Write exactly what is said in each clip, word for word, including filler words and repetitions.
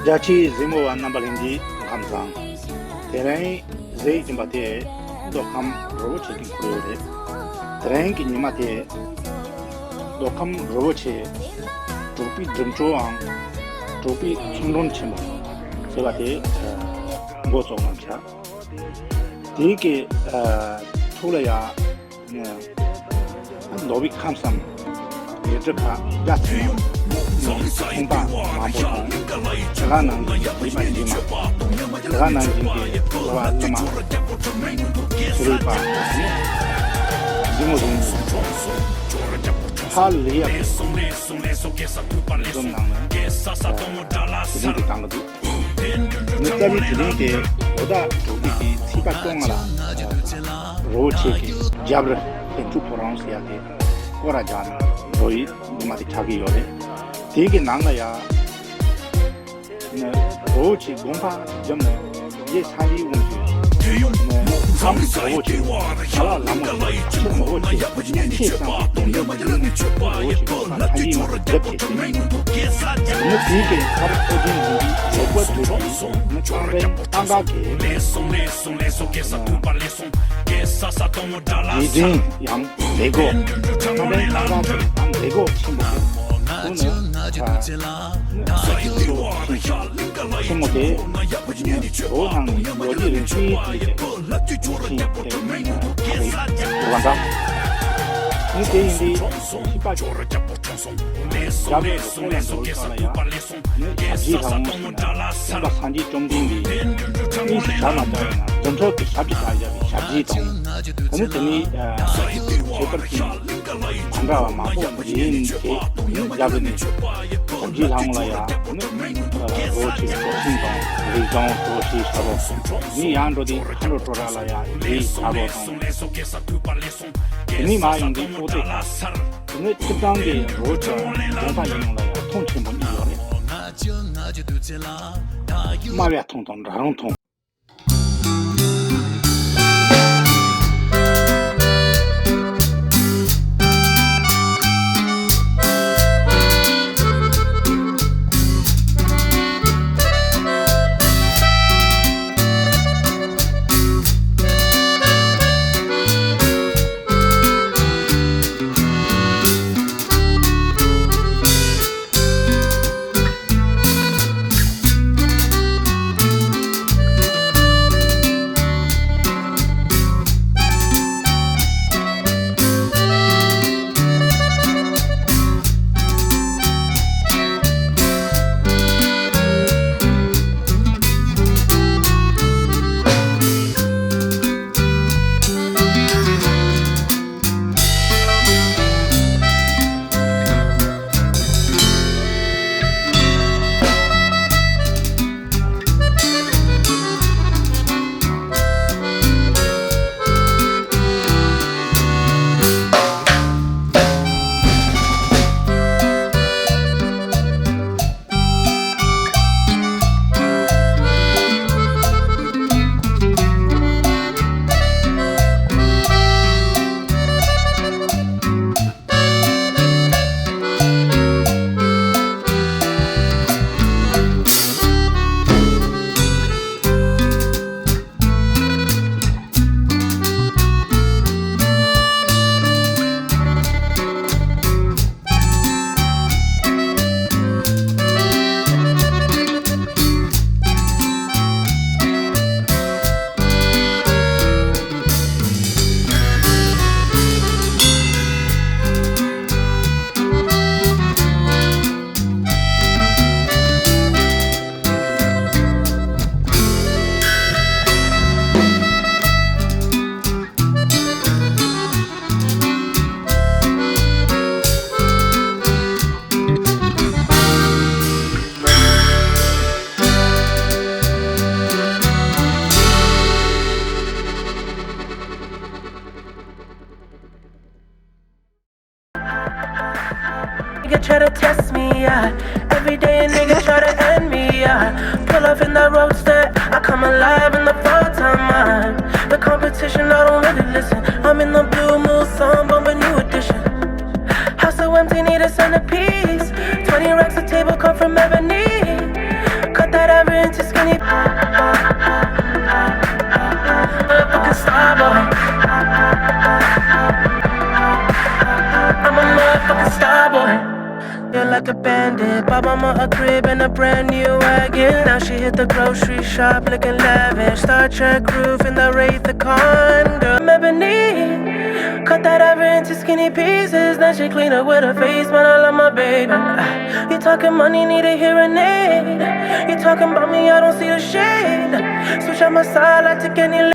རྒྱ་ཆེའི་གཟིགས་མོ་བ་རྣམ་པ་ལྷན་རྒྱས་སྐུ་ཁམས་བཟང་། དེ་རིང་གཟིགས་ཀྱིན་པ་དེ་མདོ་ཁམས་རི་བོ་ཆེ་གི་ཁོར་ཡུག་རེད། དེ་རིང་གི་ཉི་མ་དེ་མདོ་ཁམས་རི་བོ་ཆེ་འབྲོག་པའི་སྒྲུབ་མཆོད་འམ་འབྲོག་པའི་ཚོང་མགྲོན་ཆེན་མོ་ཟེར་བ་དེ་འགོ་བཙུགས་གནང་བྱ། དེའི་གི་ཐུགས་ལ་ཡ། ནས། ལོ་བི་ཁམས་སམ། ཡེ་གྲི་ཁ་རྒྱ་ཚ་ནང་ཁོང་པ་མང་པོ་དང་། དེ་ག་ནང་བཞིན་གྱི་བི་མ་ཇི་མ། དེ་ག་ནང་བཞིན་གྱི་བླ་མ་ཚེ་རིང་པ། འདི་མོ་རིང་ཧ་ལས་ཡག་འཛོམས་ནང་ནས་དེ་རིང་དུ་བཏང་གི་འདུག་ནི་རྩ་བའི་དེ་རིང་དེ་ལོ་ཟླ་དྲུག་པའི་གི་ཚེས་པ་བཅོ་ལྔ་ལ་རི་བོ་ཆེ་གི་རྒྱབ་རི་དེ་འབྲུག་ཕོ་བྲང་ཟེར་ཡ་དེ་སྐོར་ར་རྒྱག་ནས་འགྲོ་ཡི་ཉི་མ་དེ་ཆགས་ཀྱི་ཡོད་རེད། དེ་གི་ནང་ལ་ཡ་ནི་རི་བོ་ཆེ་དགོན་པ་བརྒྱབ་ནས་རྗེ་ས་ལའི་དབང་ཞུས་ནས་ཁམས་རི་བོ་ཆེ་ཁ་ལག་ལ་མོ་ཆེ་ཆེ་རི་བོ་ཆེ་ཆེ་ཙམ་གྱི་དོན་དུ་བརྒྱུད་ནས་རི་བོ་ཆེ་དགོན་པ་ས་ལའི་མ་རྒྱབ་བྱས་ཏེ། ནི་དེའི་གི་ཁར་ཨོ་རྒྱན་དབང་གི་ལེགས་པར་བསྒྲུབས་ཏེ་ནི་ཁང་པའི་ཏང་ཀ་གི་རྗེས་དྲན་ཡང་མཛད་སྒོ། ཁང་པའི་ཏང་ཀ་གི་མཛད་སྒོ་ཆེན་པོ་དེ་ཁོང་ནི་ཨ་ཅེ་ལོ་ཆེན་མོ་དེ་འོ་ནང་ལོ་རྒྱུས་རིང་ཤོས་དེ་ཆེན་དེ་ཁ་རེད་བ་འདྲ། ནི་དེ་ཡིན་དུས་ཤི་པ་རྒྱབ་ནས་ལོ་ལ་ཡང་། ནི་ཞབས་རྗེས་ལྷ་དབང་ཞུས་ནས་སེམས་དཔའ་སངས་རྒྱས་བཅོམ་ལྡན་འདས་ཀྱིས་ཀུན་གྱི་ཞབས་མ་བཅགས་ཡིན་ན་དོན་གྲུབ་ཀྱི་ཞབས་ཀྱི་བཅགས་བཞག་པའི་ཞབས་རྗེས་དང་། དེ་ནི་དེ་ནི་ཁྱད་པར་གྱི་མ་འདྲ་བ་མང་པོ་ཡིན་ཏེ། ནི་རྒྱབ་ནས་ཞབས་རྗེས་ལྷ་དབང་ལ་ཡང་ནི་རོ་ཆེ་གྲོ་ཤིང་དང་རི་སྒང་གྲོ་ཞེས་བྱ་བ། ནི་ཡང་འགྲོ་དེ་མཁའ་འགྲོ་གྲོ་ར་ལ་ཡང་རི་བྱ་བ་དང་། དེ་ནི་མ་ཡོང་དུས་ལྐོག་ཏེ་དེ་ནི་སྤྱིར་བཏང་གི་རོ་ཆེ་གྲོང་པ་ཡིན་ཡང་ལ་ཡང་མཐོང་ཆེན་པོ་གཉིས་ཡོད་རེད། དམའ་བའི་མཐོང་དང་འདྲ་རུང་མཐོང་། Nigga try to test me, yeah. Every day a nigga try to end me, yeah. Pull off in that roadster, I come alive in the fall time, man. The competition, I don't really listen. I'm in the blue mood, some bumping new edition. House so empty, need a centerpiece. Twenty racks a table cut from ebony. Cut the Like a bandit, bought mama a crib and a brand new wagon. Now she hit the grocery shop looking lavish. Star Trek roof in the Wraith the Con. Girl, I'm ebony. Cut that ever into skinny pieces. Then she clean up with her face, but I love my baby. Ah, you talking money, need a hearing aid. You talking about me, I don't see the shade. Switch on my side, I take any.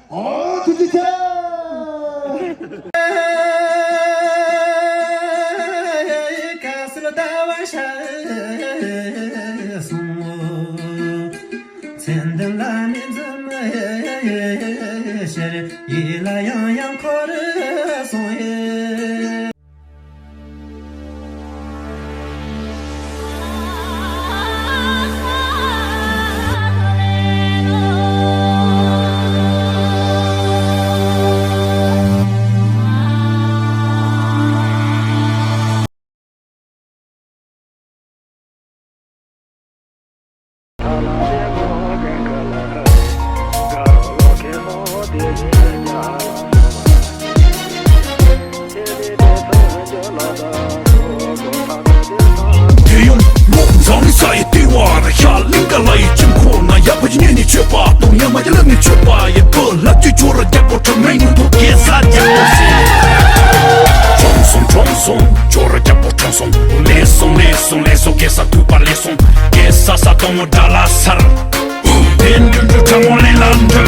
ཨོ་ཐུགས་རྗེ་ཆེ། མཚན་ལྡན་ལ་ནི་འཛུམ་ཤར། ཡིད་ལ་ཡང་ཡང་འཁོར་སོང་ཡོད། དེ་ཡང་ལོ་འཛམ་གླིང་ས་ཡི་ལྟེ་བ་རུ་ཤར། གླིང་ག་ལ་ཡི་ཁྱིམ་ཁོ་ན། ཡབ་ཕ་ཡི་གཉེན་ནི་མཆོད་པ་གཏོང་། ཡ་མ་ཡི་ལག་ནི་མཆོད་པ་ཡི་བུ། ལབ་ཀྱི་ཁྱོད་ར་རྒྱལ་པོ་ཁྲིམས་མེད་ཉུང་དུ་གེ་སར་རྒྱལ་པོ་ཟེར། གྲོངས་སོང་གྲོངས་སོང་ཁྱོད་ར་རྒྱལ་པོ་གྲོངས་སོང་། ལེགས་སོང་ལེགས་སོང་ལེགས་སོང་གེ་སར་ཐུབ་པ་ལེགས་སོང་། གེ་སར་ས་དོང་དགྲ་ལྷ་སར། དེ་འགྲུལ་འགྲུལ་ཁྲ་མོ་ལེན་ལ་འགྲུལ།